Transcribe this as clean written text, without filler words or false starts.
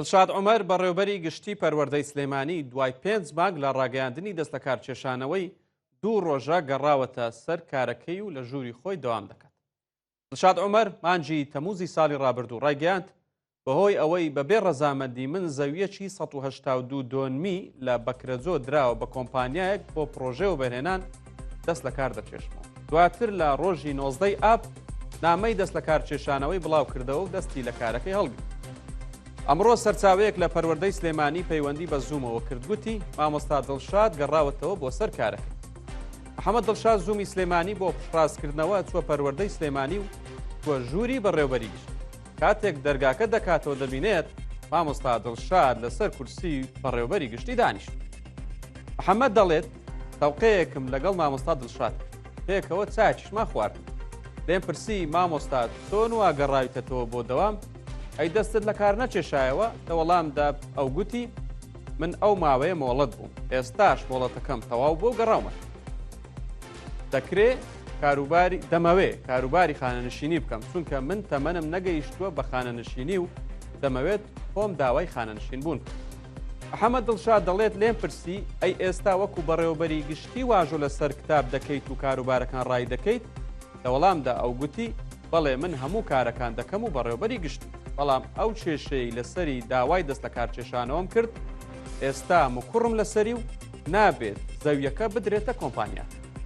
دڵشاد عومەر، بەڕێوەبەری گشتی پەروەردەی سلێمانی دوای پێنج مانگ لە ڕاگەیاندنی دەستلەکارکێشانەوەی دوو ڕۆژە گەڕاوەتە سەر کارەکەی و لە ژووری خۆی دەوام دەکات. دڵشاد عومەر مانگی تەمووزی ساڵی ڕابردوو ڕایگەیاند، بەهۆی ئەوەی بەبێ ڕەزامەندی من زەوییەکی 182 دۆنمی لە بەکرەجۆ دراوە بە کۆمپانیایەک بۆ پڕۆژەی وەبەرهێنان دەست لەکار دەکێشمەوە. دواتر لە ڕۆژی نۆزدەی ئاب نامەی دەست لەکارکێشانەوەی بڵاوکردەوە و دەستی لە کارەکەی هەڵگرت. ئەمڕۆ سەرچاوەیەک لە پەروەردەی سلێمانی پەیوەندی بە زوومەوە کرد گوتی مامۆستا دڵشاد گەڕاوەتەوە بۆ سەر کارەکەی. محەممەد دڵشاد زوومی سلێمانی بۆ پشتڕاستکردنەوە چووە پەروەردەی سلێمانی و چووە ژووری بەڕێوبەری گشتی. کاتێک دەرگاکە دەکاتەوە دەبینێت مامۆستا دڵشاد لەسەر کورسی بەڕێوبەری گشتی دانیشت. محەممەد دەڵێت تەوقەیەکم لەگەڵ مامۆستا دڵشاد کرد. پێکەوە چایەکیشمان خوارد. لێم پرسی مامۆستا چۆن وا گەڕاویتەتەوە بۆ دەوام؟ ئەی دەستت لە کار نەکێشایەوە؟ لە وەڵامدا ئەو گوتی من ئەو ماوەیە مۆڵەت بووم، ئێستاش مۆڵەتەکەم تەواو بووە و گەڕاومەتەوە. دەکرێ کاروباری دەمەوێ کاروباری خانەنشینی بکەم، چونکە من تەمەنم نەگەیشتووە بە خانەنشینی و دەمەوێت خۆم داوای خانەنشین بوون بکەم. محەمەد دڵشاد دەڵێت لێم پرسی ئەی ئێستا وەکو بەڕێوەبەری گشتی واژۆ لەسەر کتاب دەکەیت و کاروبارەکان ڕای دەکەیت؟ لە وەڵامدا ئەو گوتی بەڵێ من هەموو کارەکان دەکەم و بەڕێوەبەری گشتی، بەڵام ئەو کێشەیەی لەسەری داوای دەست لەکارکێشانەوەم کرد ئێستا مکوڕم لەسەری و نابێت زەویەکە بدرێتە کۆمپانیاکە.